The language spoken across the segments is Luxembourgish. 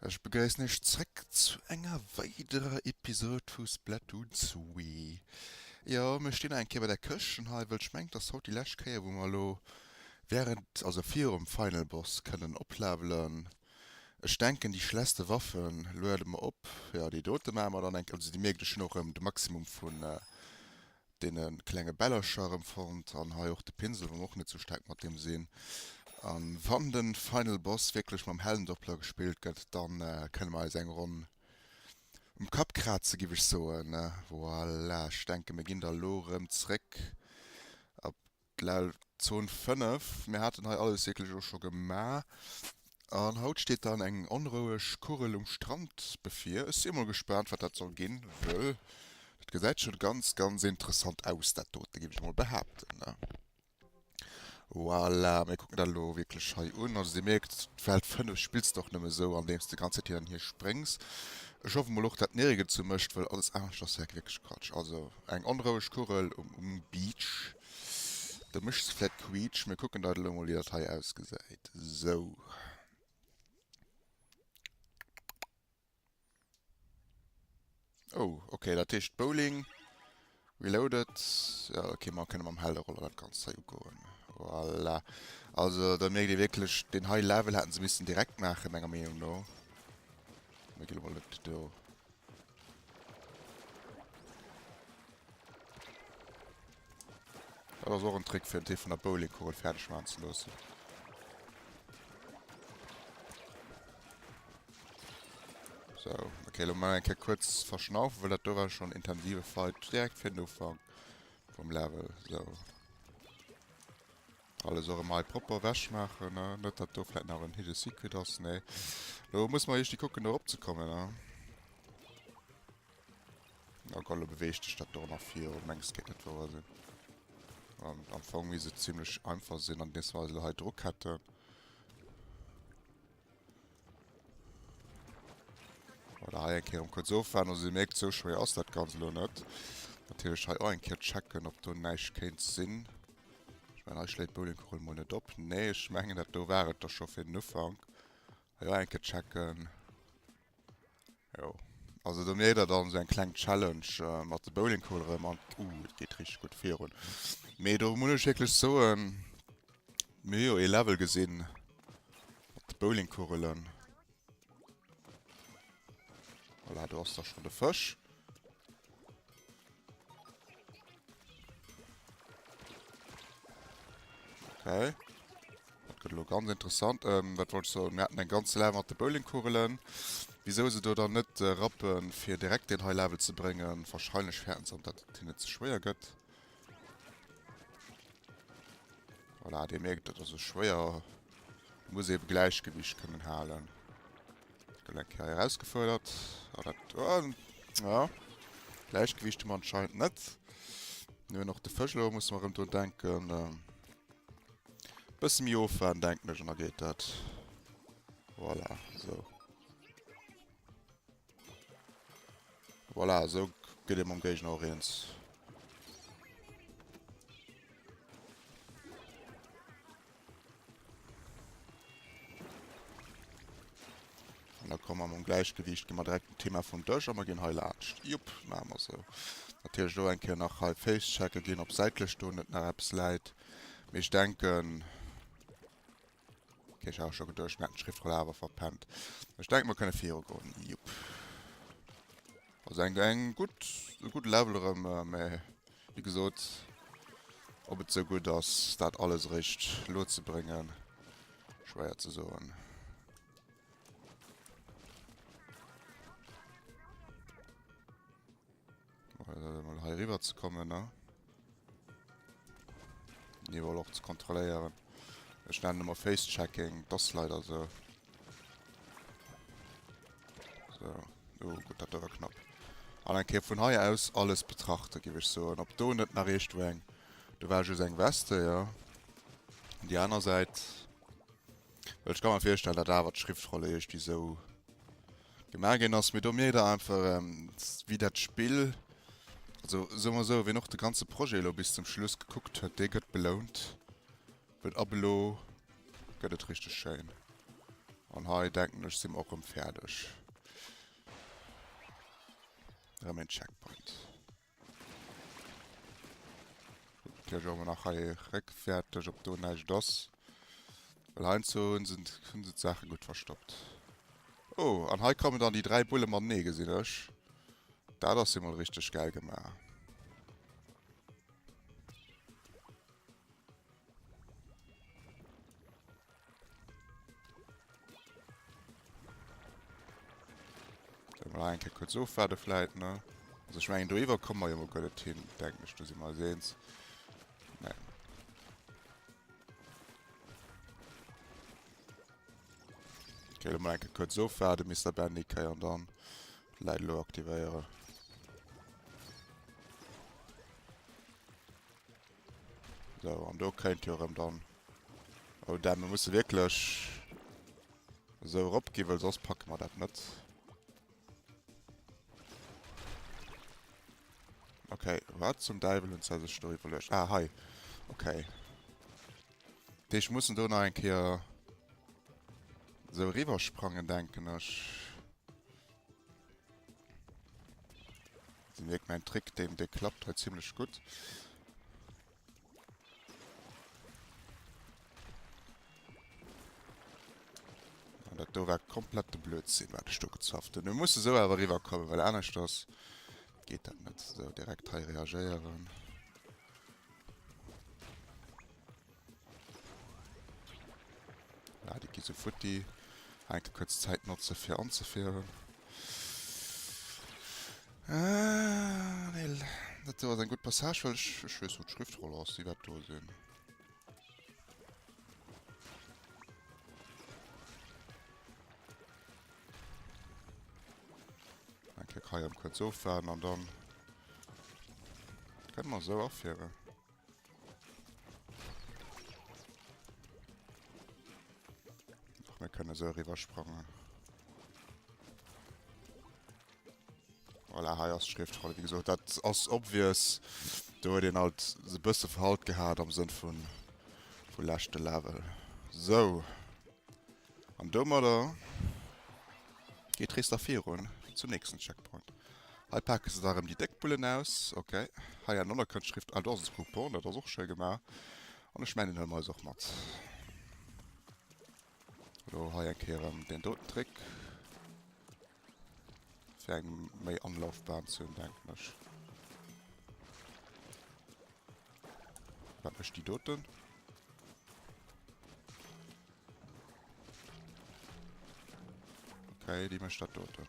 Ech begréissen iech zréck zu enger weiderer Episode vu Splatoon 2. Jo, mir stinn nach eng Kéier bei der Këscht hei, wëll ech mengen, et ass haut déi lescht Kéier, wou mer elo während, also virum Final Boss kënnen oplevelen. Ech denken, déi schlechste Waffen luede mer op. Jo, déi dote maache mer dann eng Kéier, also déi mierkt ech hunn och erëm de Maximum vun deene klenge Bällercher erëm fonnt an hei och de Pinsel, wou mer och net sou staark mat deem sinn. An wann de Final Boss wierklech mam Hellendoppler gespillt gëtt, dann kënne mer eis eng Ronn um Kapp kraze giff ech soen. Voilà, ech denke mir ginn da lo rëm zréck op Lel Zon 5, mir haten hei alles wierklech elo scho gemaach. An haut steet dann eng onroueg Kugel um Strand bevir. Ech si mol gespaant, wat dat soll ginn, wëll dat gesäit schon ganz, ganz interessant aus, dat dote, géif ech mol behaapten. Voilà, mir kucken dat elo wierklech hei un. Also Dir mierkt, d'Welt 5 spills de och nëmme sou, andeems de ganz Zäit hin an hier spréngs. Ech hoffe mol och, dat niergends sou mécht, wëll alles anescht ass wierklech Quatsch. Also eng onroueg Kugel um Beach. Do mécht se vläit Quiitsch. Mir kucken dat elo mol, wéi dat hei ausgesäit. Sou. Oh, okay, dat heescht Bowling Reloaded. Ja, okay, mer kënne mam Helderoller dat Ganzt hei ugoen. Voilà. Also, da mierkt ee wierklech, deen hei Level hätten se missen direkt maachen, menger Meenung no. Mir gi lo mol net do. Dat ass och en Trick fir en Deel vun der Bowlingkugel fäerdeg maachen ze loossen. So, okay, lo mal eng Kéier kuerz verschnaufen, well dat do war schon intensive Fight direkt fir den Ufank vum Level. So. Alles och ëmmer hei propper ewech maachen, ne? Net dat do vläit nach en hidden secret ass, nee. Lo muss mer iergdi kucken do eropzekommen, ne? Oh Gott, lo beweegt sech dat do nach viru. Mengs kéint net wouer sinn. An am Fong misst et zimmlech einfach sinn, andeems mer eis elo hei dru ketten. Voilà, hei eng Kéier erëm kuerz ofwaarden. Also dir mierkt, sou schwéier ass dat Ganzt elo net. Natierlech hei och eng Kéier checken, ob do näischt kéint sinn. Ech mengen, hei schléit d'Bowlingkugel mol net op. Nee, ech mengen, dat do war et da scho fir den Ufank. Hei och eng Kéier checken. Jo, also do mierkt der dann esou eng kleng Challenge mat de Bowlingkugel erëm an uh, et geet richteg gutt virun. Mee do muss ech wierklech soen, mir hu jo ee Level gesinn mat de Bowlingkugelen. Voilà, do ass da schonn de Fësch. Okay. Dat gëtt elo ganz interessant. Ähm, wat wollt ech soen? Mir haten eng ganz Level mat de Bowlingkugelen. Wisou se do dann net äh, rappen, fir direkt den High Level ze bréngen? Wahrscheinlech fäerten se, datt et hinnen ze schwéier gëtt. Voilà, dir mierkt, dat ass esou schwéier. Du muss eben Gläichgewicht kënnen halen. Gëtt eng Kéier erausgefuerdert. Ah, dat, oh, ja. Gläichgewicht hu mer anscheinend net. Mir hunn och de Fësch elo, musse mer erëm drun denken. Ähm, bësse méi ofwaarden, denken ech, an da geet dat. Voilà, sou. Voilà, esou gëtt ee mam Géigner och eens. An da komme mer mam Gläichgewiicht, gi mer direkt dem Thema vum Dësch a mer ginn hei laanscht. Jupp, maache mer esou. Natierlech elo eng Kéier nach hei Face checke ginn, ob säitlech do net nach eppes läit. Mee ech denken, Okay, ech hat scho geduecht, mir hätten d'Schriftroll awer verpennt. Ech denken, mer kënne viru goen. Jupp. Also eng, eng gutt, e gudde Level erëm, äh, mä wéi gesot, ob et sou gutt ass, dat alles eréischt elo ze bréngen, schwéier ze soen. Mal hei riwwer ze kommen, ne? Niveau och ze kontrolléieren. Ech nennen ëmmer Face-Checking, das ass leider sou. So, oh gutt, dat war knapp. An eng Kéier vun hei aus alles betrachten, géif ech soen. Ob do net nach iergendwou eng... Do war just eng Weste, jo. An déi aner Säit... Well ech ka mer virstellen, datt awer d'Schriftrolle iergendwéi sou gemaach ginn ass. Mee do mierkt der einfach, wéi dat Spill, also soe mer esou, wien och de ganze Projet elo bis zum Schluss gekuckt huet, dee gëtt belount, well ab elo gëtt et richteg schéin. An hei denken ech si mer och rëm fäerdeg. Rëm een Checkpoint. Natierlech och emol nach hei réckwäerteg, ob do näischt ass. Well heiansdo hunn se hunn se d'Saache gutt verstoppt. Oh, an hei kommen dann déi 3 Bulle matenee, gesinn ech. Dat ass jo mol richteg gäil gemaach. Mal eng Kéier kuerz ofwaarde vläit, ne? Also ech mengen doiwwer komme mer jo mol guer net hin, denken ech, do si mer eis eens. Nee. Okay, lo mol eng Kéier kuerz ofwaarde, Mister Bandicoot, an dann vläit elo aktivéieren. So, an do kéint jo erëm dann... Oh damn, mir musse wierklech esou erop ginn, well soss packe mer dat net. Okay, wat zum Däiwel hunn se sech do iwwerluecht? Ah, hei. Okay. Dat heescht, mir mussen do nach eng Kéier esou eriwwersprangen, denken ech. Dir mierkt, mäin Trick, deen, dee klappt hei zimlech gutt. An dat do war komplette Blödsinn, wat ech do gezapft hunn. Mir musse sou awer eriwwerkommen, well aneschters geet dat net. Sou, direkt hei reagéieren. Ja, déi gi sou futti. Enke kuerz Zäit notze fir anzefieren. Ah, nee, dat do ass eng gutt Passage, well ech, ech weess, wou d'Schriftroll ass. Déi wäert do sinn. Eng Kéier hei am kuerz ofwaarden an dann kënne mer esou afieren. Ach, mir kënne sou eriwwer sprangen. Voilà, hei ass d'Schriftroll. Wéi gesot, dat ass obvious. Do huet een alt e bësse Verhalt gehat am Sënn vun vu leschte Level. Sou. An domadder geet d'Rees da virun zum nächsten Checkpoint. Hei pake se da rëm déi déck Bullen aus. Ok, hei ennonner kënnt d'Schrift. Ah, do ass e Coupon, dat ass och schéi gemaach. An ech mengen, deen huele mer eis och mat. Elo hei eng Kéier erëm deen doten Trick. Fir eng méi Anlaufbahn ze hunn, denken ech. Wat mécht déi doten? Okay, déi mécht dat doten.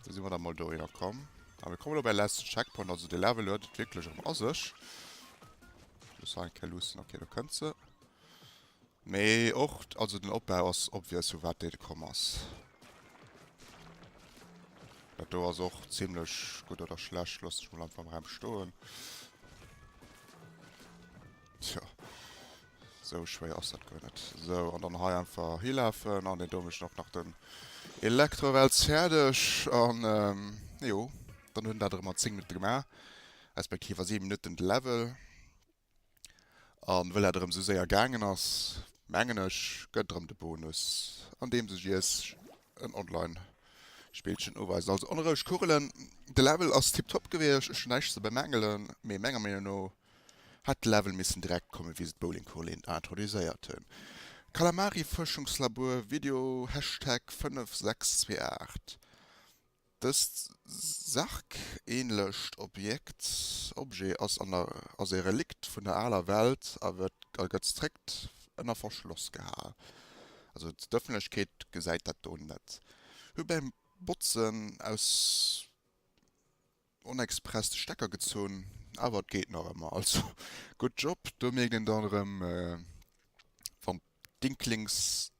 Da si mer da mol dohinner komm. A mir kommen elo bei letzten Checkpoint, also de Level huet et wierklech erëm a sech. Muss hei eng Kéier luussen, okay, do kënnt se. Mee och, also den Opbau ass obvious, vu wat dee komm ass. Dat do ass och zimlech gutt oder schlecht, loossen ech mol einfach am Raum stoen. Tja, sou schwéier ass dat guer net. Sou, an dann hei einfach hilafen an den do mécht och nach den Elektrowälz fäerdeg. An jo, dann hunn dat erëm an 10 Minutte gemaach, respektiv a 7 Minutten de Level. An wëll dat erëm sou séier gaangen ass, mengen ech, gëtt erëm de Bonus, andeems ech iech en Online Spillchen uweisen. Also onroueg Kugelen, de Level ass tiptop gewiescht, ech hunn näischt ze bemängelen, mee menger Meenung no hätt de Level missen direkt kommen, wéi se d'Bowlingkugel introduséiert hunn. Kalamari Fuerschungslabor Video Hashtag 5628. Dëst sargähnlecht Objekt, Objet, ass an der ass e Relikt vun der aler Welt a wërt a gëtt strikt ënner Verschloss gehal. Also d'Ëffentlechkeet gesäit dat do net. Hu beim Botzen aus onexpress de Stecker gezunn, awer et geet nach ëmmer. Also good job. Do mierkt een dann erëm wann d'Inklings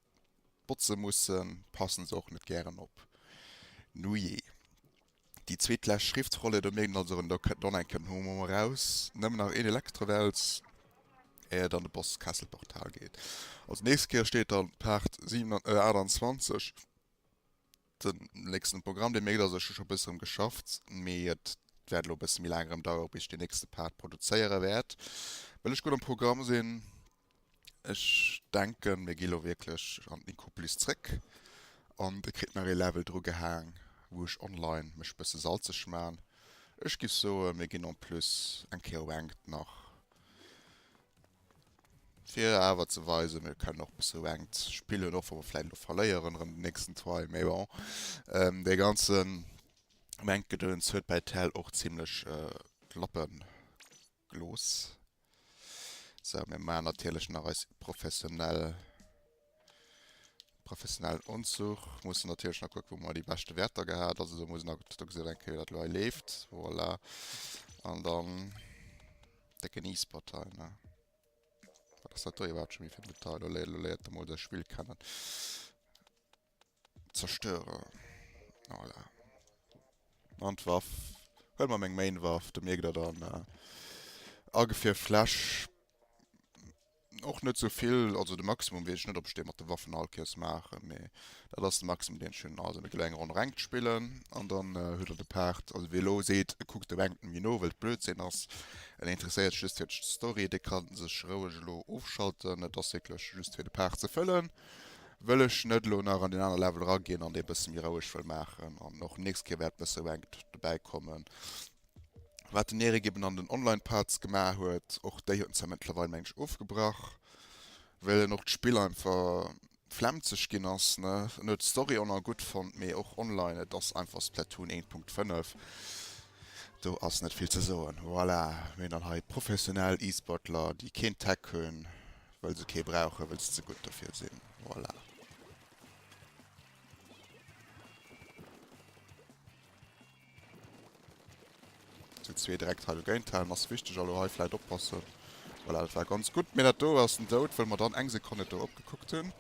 botze mussen, passen se och net gären op. Nujee. Déi zweetlescht Schriftrolle, do mierkt een also erëm, do kënnt och nach eng Kéier den Humor eraus. Nëmmen nach een Elektrowels, éier et an de Boss-Kesselportal geet. Also nächst Kéier steet dann Part 28 den nächsten Programm. Dir mierkt also, ech hu scho e bësse erëm geschafft, mee et. Et wäert elo e bësse méi laang erëm dauere bis ech deen nächste Part produzéiere wäert, well ech gutt am Programm sinn. Ech denken, mir gi lo wierklech an d'Nikopolis zréck an dir kritt nach ee Level dru gehaang, wou ech online mech bësse salzeg maan. Ech giff soen, mir ginn en plus eng Kéier Ranked nach, fir awer ze weisen, mir kennen och bësse Ranked spillen, och wa mer vläit elo verléieren erëm den nächsten Try, mee bon, dee ganze Ranked-Gedöns huet bäi Tell och zimlech d'Lappe gelooss. Sou, mir maachen natierlech nach eis professionell professionellen Unzuch. Mussen natierlech nach kucken, wou mer déi beschte Wäerter gehat. Also do muss nach, do gesitt der eng Kéier, wéi dat elo hei leeft. Voilà. An dann décken E-Sport hei, ne? Wat ass dat do iwwerhaapt scho méi fir en Detail? Lo léiert, lo léiert der mol dat Spill kennen. Zerstörer. Voilà. An d'Waff. Huel mer meng Main-Waff, do mierkt der dann äh, agefir Fläsch och net sou vill, also de Maximum weess ech net, ob ech dee mat de Waffen all Kéiers maachen, mee dat ass de Maximum deen ech hunn. Also mir ginn elo eng Ronn Ranked spillen an dann äh, hutt der de Part. Also wie elo seet e kuckt de Ranked méi no, well et Blödsinn ass, en interesséiert sech just fir d'Story, dee kann sech roueg elo ofschalten. Et ass wierklech just fir de Part ze fëllen. Wëll ech net elo nach an deen aner Level eraginn an dee bësse méi roueg wëll maachen an och nächst Kéier wäert bësse Ranked dobäi kommen. Wat den Erik eben an den Online Parts gemaach huet, och déi huet en zwar mëttlerweil meng ech ofgebrach, well en och d'Spill einfach flemmzeg ginn ass, ne. En huet d'Story och nach gutt fonnt, mee och online, et ass einfach Splatoon 1.5, do ass net vill ze soen. Voilà, mir hunn dann hei professionell E-Sportler, déi keen Tech hunn. Wëll se kee brauchen, wëll se ze gutt dofir sinn. Voilà. Zu zwee direkt hei dogéint halen ass wichteg. Elo hei vläit oppassen. Voilà, dat war ganz gutt. Mee dat do ass den Doud, wëll mer dann eng Sekonn net do opgekuckt hunn.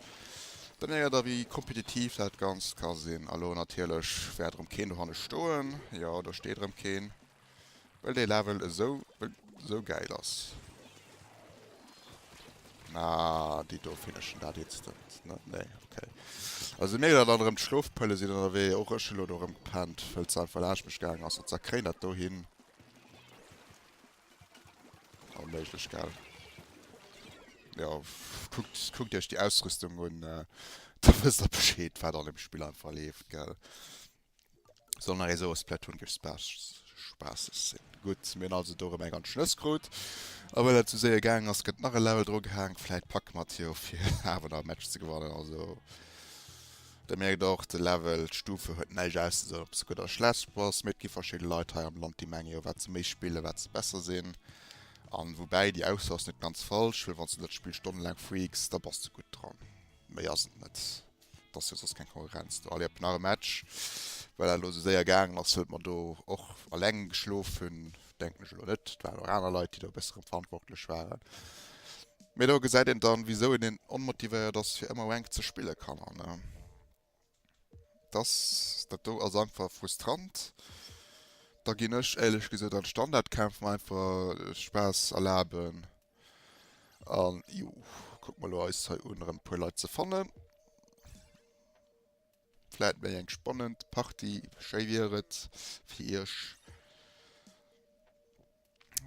Da mierkt der, wéi kompetitiv dat Ganzt ka sinn. A lo natierlech wäert erëm keen dohanne stoen. Jo, do steet erëm keen. Well dee Level esou, esou gäil ass. Na, déi do finishen dat instant, ne? Nee, okay. Also mir dat dann erëm d'Schlofpëlle sinn ënnerwee. Och ech hu lo do erëm gepennt, wëll se einfach laanscht mech gaangen ass. An kréien dat do hin. Onméiglech, gell? Jo, kuckt, kuckt iech déi Ausrüstung un, da wësst der Bescheed, wat an dem Spill einfach leeft, gell? Soll nach ee soe Splatoon géif spaasseg sinn. Gutt, mir hunn also do erëm eng an d'Schnëss krut. A well dat sou séier gaangen ass, gëtt nach e Level dru gehaang. Vläit packe mer et jo fir awer nach e Match ze gewannen. Also der mierkt och, de Level, d'Stufe huet näischt auszesoen, ob s de gutt oder schlecht bass. Mee et gi verschidde Leit hei am Land, déi menge jo, wat se méi spillen, wat se besser sinn. An woubäi, déi Ausso ass net ganz falsch, well wann s de dat Spill stonnelaang freaks, da bass de gutt dran. Méi ass et net. Et ass jo soss keng Konkurrenz do. Allez, op nach e Match. Well dat elo esou séier gaangen ass, wëllt mer do och alleng geschlof hunn, denken ech elo net. Et waren och aner Leit, déi do e bësse rëm verantwortlech waren. Mee do gesäit een dann, wisou een onmotivéiert ass, fir ëmmer Ranked ze spille, Kanner, ne? Dass, dat do ass einfach frustrant. Da ginn ech éierlech gesot an d'Standardkämpf mer einfach Spaass erlaben. An jo, kucke mer elo eis hei un, erëm e puer Leit ze fannen. Vläit méi eng spannend Partie, schéi wier et fir iech.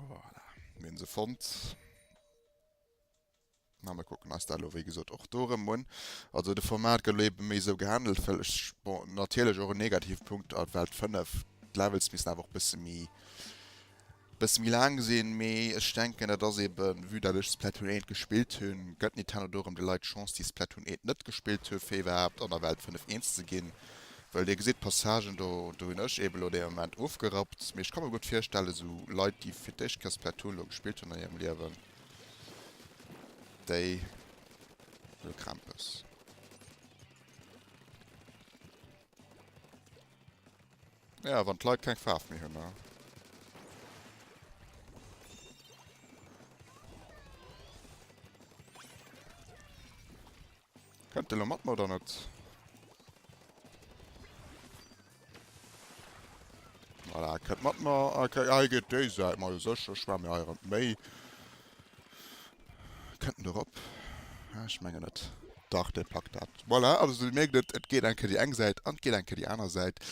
Voilà, mir hunn se fonnt. Na, mir kucken eis dat elo wéi gesot och do erëm un. Also de Format gëtt elo ebe méi esou gehandelt, well ech, bon, natierlech och en negative Punkt, well d'5 Levels missten awer och bësse méi Bësse méi laang sinn, mee ech denken dat ass eben, vue dat ech Splatoon 1 gespillt hunn, gëtt Nintendo do erëm de Leit d'Chance déi Splatoon 1 net gespillt hunn fir iwwerhaapt an der Welt 5 eens ze ginn, well dir gesitt d'Passagen do, do hunn ech eben elo dee Moment ofgerappt, mee ech ka mer gutt virstellen esou Leit déi fir d'éischt Kéier Splatoon elo gespillt hunn an hirem Liewen, déi hu Krämpes. Ja, wann d'Leit keng Faarf méi hunn, ne? Kënnt de lo mat mer oder net? Voilà, kënnt mat mer. Okay, hei geet déi Säit. Ma jo sécher, schwämm mir hei erëm méi. Kënnt en do rop? Ah, ech mengen net. Dach, dee packt dat. Voilà, also dir mierkt et, et geet eng Kéier déi eng Säit an et geet eng Kéier déi aner Säit.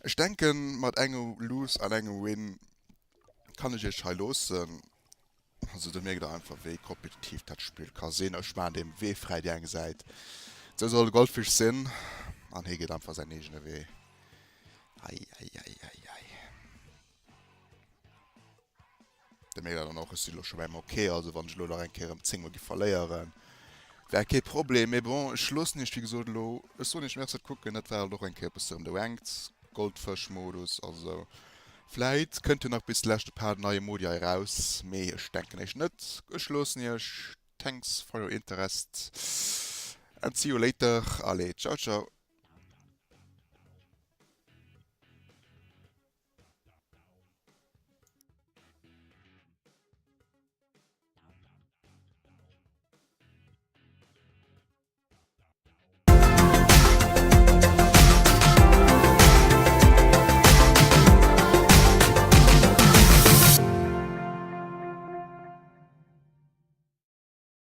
Ech denken, mat engem Lose an engem Win kann ech iech hei loossen. Also do mierkt der einfach wéi kompetitiv dat Spill ka sinn. Ech maachen dem Wee fräi déi eng Säit. Sou soll de Goldfish sinn. An hie geet einfach säin eegene Wee. Ei, ei, ei, ei, ei. De mierkt der dann och, ech sinn elo scho beim Ok. Also wann ech elo nach eng Kéier ëm 10 mol gi verléieren, wär kee Problem. Mee bon, ech loossen iech wéi gesot elo, ech soen iech Merci fir d'Kucken. Dat war alt och eng Kéier e bësse rëm de Ranked Goldfësch-Modus. Also Vläit kënnt jo nach bis de leschte Part en neie Modi hei eraus, mee ech denken éischt net. Ech loossen iech, thanks for your interest and see you later, allez ciao ciao.